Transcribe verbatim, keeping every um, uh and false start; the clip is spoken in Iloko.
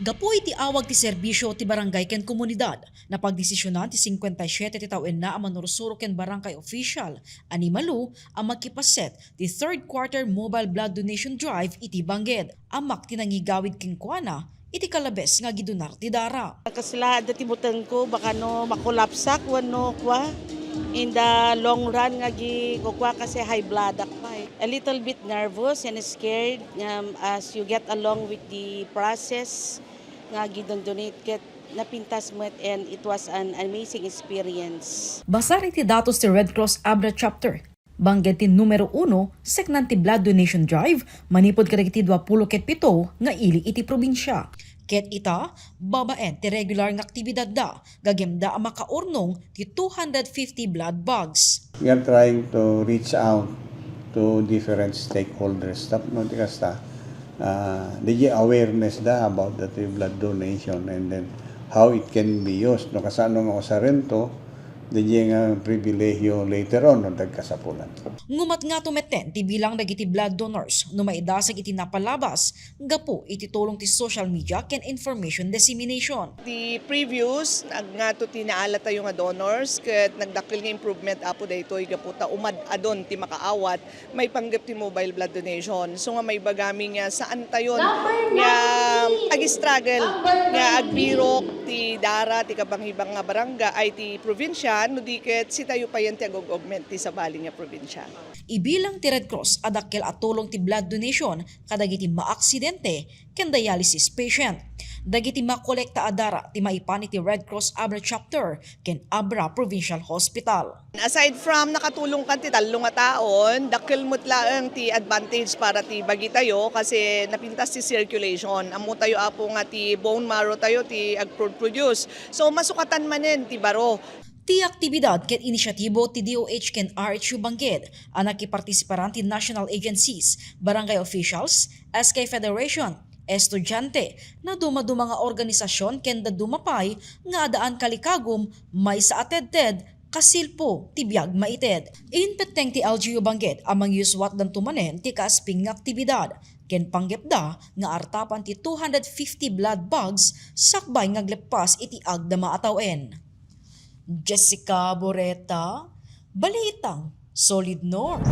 Gapu iti awag ti serbisyo ti barangay ken komunidad, napagdesisionan ti singkwenta y siyete ti tawenna a manursuro ken barangay official a ni Malu a makipaset ti third quarter mobile blood donation drive iti Bangged. Ammak ti nangigawid kenkuana iti kalabes nga agidonar ti dara. Kasla adda ti butengko, baka no makolapsak wenno kua, in the long run nga gi-, kukua kasi high blood ak pa eh. A little bit nervous and scared, um, as you get along with the process nga gidondonate ket napintas met and it was an amazing experience. Basar iti datos ti Red Cross Abra Chapter, Bangged ti numero uno, seknan ti blood donation drive manipud kadagiti duapulo ket pito nga ili iti probinsia. Ket ita, babaen ti regular nga aktibidadda, gagimda a makaurnong ti two hundred fifty blood bags. We are trying to reach out to different stakeholders. Tapno ti kasta, ah, di awareness da about the blood donation and then how it can be used. No, kasano nga usarento, di nga pribilehiyo later on, no, dagkasapulan. Ngumat nga tumetten ti bilang dagiti blood donors no maidasag iti napalabas gapu iti tulong ti social media ken information dissemination. Ti previous, nag-, ngato ti naala tayo nga donors, ket nagdakkel nga improvement, Apo, daytoy gapu ta umad-adon ti makaawat maipanggep ti mobile blood donation. So nga maibagami nga saan tayon nga ag-struggle, nga agbirok ti dara ti kabangbang nga barangay, ay ti probinsya, no di ket sitayo payen ti ag-augment ti sabali nga probinsya. Ibilang ti Red Cross a dakkel a tulong ti blood donation kadagiti maaksidente ken dialysis patient. Dagiti makolekta a dara ti maipan iti Red Cross Abra Chapter ken Abra Provincial Hospital. Aside from nakatulong kan ti tallo nga taon, dakkel met laeng ti advantage para ti bagi tayo kasi napintas ti circulation. Ammo tayo, Apo, nga ti bone marrow tayo ti agpro-produce. So, masukatan manen ti baro. Ti aktibidad ket inisyatibo ti D O H ken R H U Bangged a nakipartisiparan ti national agencies, barangay officials, S K Federation, estudiante, na dumaduma nga organisasyon ken dadduma pay nga addaan kalikagum maysa a tedted kasilpo ti biag maited. Impetteng ti L G U Bangged a mangyuswatdanto manen ti kaasping nga aktibidad ken panggepda nga artapan ti two hundred fifty blood bags sakbay nga agleppas iti agdama a tawen. Jessica Boreta, Balitang Solid North.